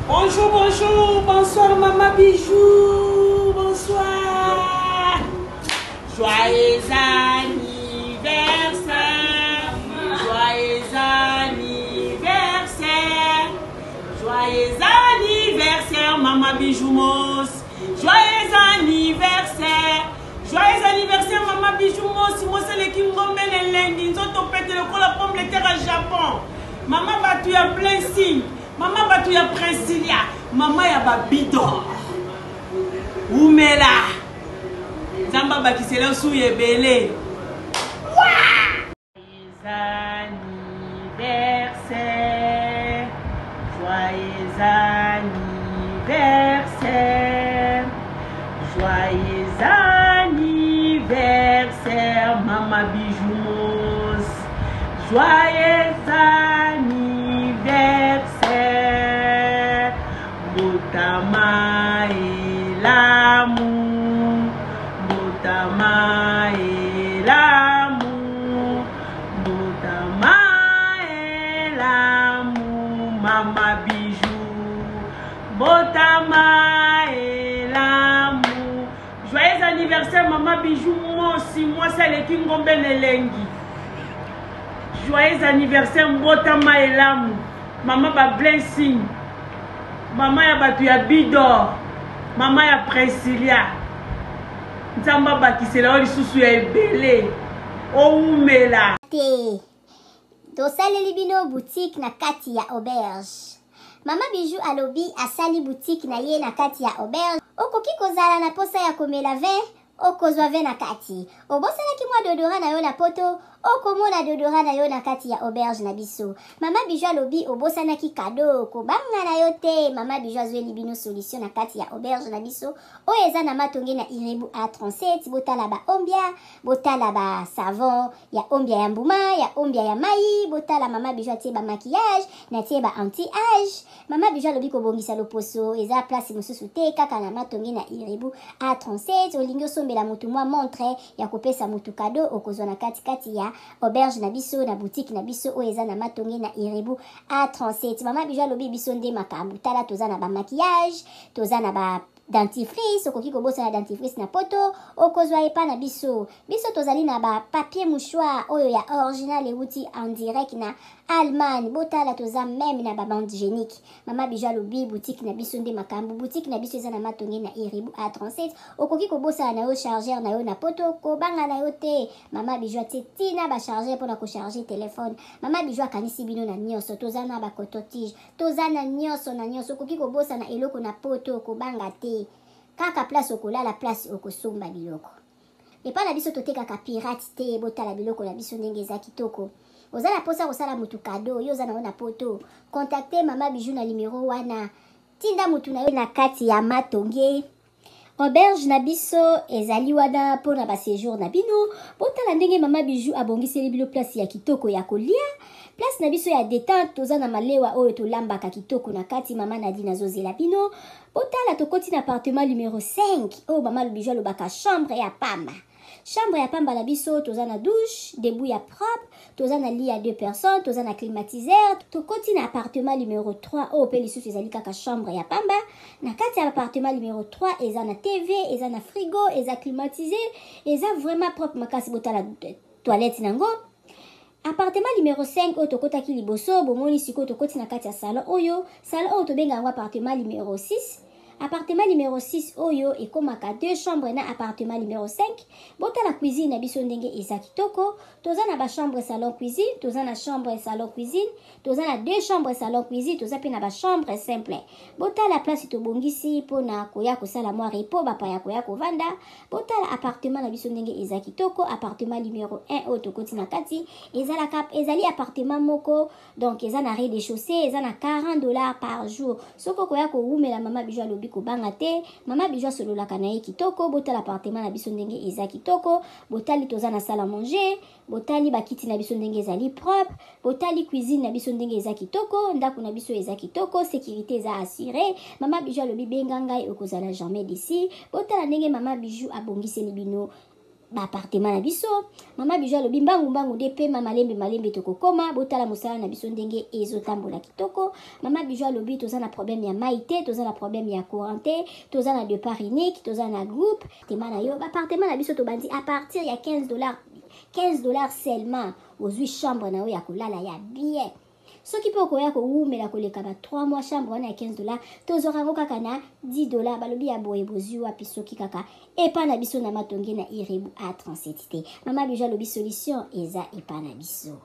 Bonjour, bonjour, bonsoir maman Bijou, bonsoir. Joyeux anniversaire, joyeux anniversaire, joyeux anniversaire maman Bijou Mos, joyeux anniversaire. Joyeux anniversaire maman Bijou Mosi, mwasi aleki ngombe na elengi, nzoto pete lokola pomme de terre ya Japon. Mama batu ya blessing, mama batu ya Princilia, mama ya ba bidor. Umela. Nzambe abakisela yo suya ebele. Joyeux anniversaire, joyeux anniversaire, joyeux anniversaire, Mama Bijou Mos. Joyeux anniversaire, Mbotama elamu, Mbotama elamu, Mbotama elamu, Mama Bijou, Mbotama elamu. Joyeux anniversaire Mama Bijou Mosi, mwasi aleki ngombe na elengi. Joyeux anniversaire Mbotama elamu, mama ba blessing, mama ya bato ya Bidor, mama ya Princilia. Nzambe abakisela yo lisusu ya ebele. Owumela. Te. Tosaleli bino boutique na kati ya auberge. Mama Bijou alobi asali boutique na ye na kati ya auberge. Okoki kozala na posa ya komela vin, okozwa vin na kati. Obosanaki mwa dodora na yo na poto, okomona dodora na yo na kati ya auberge na biso. Mama Bijou alobi obosanaki cadeau, kobanga na yo te. Mama Bijou azweli bino solution na kati ya auberge na biso oyo eza na Matonge na Irebu A37. Botala ba ombia, botala ba savon ya ombia ya mbuma, ya ombia ya mai. Botala Mama Bijou atie ba maquillage, na tie ba anti-age. Mama Bijou alobi kobongisa loposo eza place mosusu te, kaka na Matonge na Irebu A37. Olingi osombela motu mwa montre ya kopesa motu cadeau, okozwa na kati kati ya auberge na biso, na boutique na biso oyo eza na Matonge na Irebu A37. Mama Bijou alobi biso nde makambo. Tala, toza na ba maquillage, toza na ba dentifrice. Okoki kobosana dentifrice na poto, okozwa epa na biso. Biso tozali na ba papier mouchoir oyo ya original euti en direct na Allemagne. Botala, toza meme na ba bande hygiénique. Mama Bijou alobi boutique na biso nde makambo. Boutique na biso eza na Matonge na Irebu A37. Okoki kobosana na yo chargeur na yo na poto, kobanga na yo te. Mama Bijou atie tina ba chargeur mpona kocharge telefone. Mama Bijou akanisi bino na nyonso. Toza na ba coton-tige, toza na nyonso na nyonso. Okoki kobosana eloko na poto, kobanga te. Kaka place okolala, place okosomba biloko. Epai na biso totekaka pirate te. Botala biloko na biso ndenge eza kitoko. Oza na mposa kosala motu cadeau, yo oza na yo na poto, contacte Mama Bijou na numero wana. Tinda motu na yo na kati ya Matonge. Auberge na biso ezali wana mpona ba séjour na bino. Botala ndenge Mama Bijou abongiseli bino place ya kitoko ya kolia, place na biso ya détente. Toza na malewa oyo tolambaka kitoko na kati. Mama Nadine azozela bino. Botala, tokoti na appartement numero 5 oyo Mama Bijou alobaka chambre ya pamba. Chambre ya pamba na biso, toza na douche debout ya propre, toza na lit ya deux personnes, toza na climatiseur. Tokoti na appartement numero 3 oyo mpe lisusu ezali kaka chambre ya pamba. Na kati ya appartement numero 3 eza na TV, eza na frigo, eza climatisé, eza vraiment propre makasi. Botala toilette nango. Appartement numero 5 oyo tokotaki liboso, bomoni sikoyo tokoti na kati ya salon oyo. Salon oyo tobenga yango appartement numero 6. Appartement numero 6 oyo ekomaka deux chambres na appartement numero 5. Botala cuisine na biso ndenge eza kitoko. Toza na ba chambre salon cuisine, toza na chambre salon cuisine, toza na deux chambres salon cuisine, toza mpe na ba chambre simple. Botala place tobongisi mpona koya kosala mwa repos, bapaya koya kovanda. Botala appartement na biso ndenge eza kitoko. Appartement numero 1 oyo tokoti na kati ezalaka, ezali appartement moko, donc eza na rez-de-chaussée, eza na 40 $ par jour. Soki okoya kowumela, Mama Bijou alobi kobanga te. Mama Bijou asololaka na ye kitoko. Botala appartement na biso ndenge eza kitoko. Botali, toza na salle à manger. Botali bakiti na biso ndenge ezali propre. Botali cuisine na biso ndenge eza kitoko. Ndako na biso eza kitoko, sécurité eza assuré. Mama Bijou alobi benga ngai, okozala jamais déçu. Botala ndenge Mama Bijou abongiseli bino. Baappartement na biso, mama Bijou alobi mbangu mbangu nde pema, malembe malembe tokokoma. Botala mosala na biso ndenge ezotambola kitoko. Mama Bijou alobi toza na problème ya mai te, toza na problème ya courant te, toza na départ unique, toza na groupe appartement na yo. Baappartement na biso tobandi à partir ya 15 dollars, 15 $ seulement, ozwi chambre na yo ya kolala ya bien. Soki mpe okoya kowumela koleka ba 3 mois, chambre wana ya 15 $, tozwaka yango kaka na 10 $. Balobi ya boye bozwi wapi soki kaka epa na biso na Matonge na Irebu A37 te? Mama Bijou alobi solution eza epa na biso.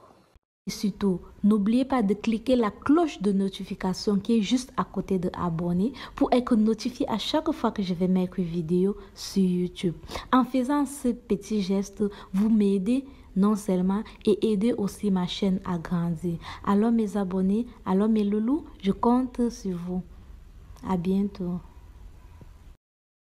Et surtout, n'oubliez pas de cliquer la cloche de notification qui est juste à côté de abonner pour être notifié à chaque fois que je vais mettre une vidéo sur YouTube. En faisant ce petit geste, vous m'aidez non seulement et aidez aussi ma chaîne à grandir. Alors mes abonnés, alors mes loulous, je compte sur vous. À bientôt.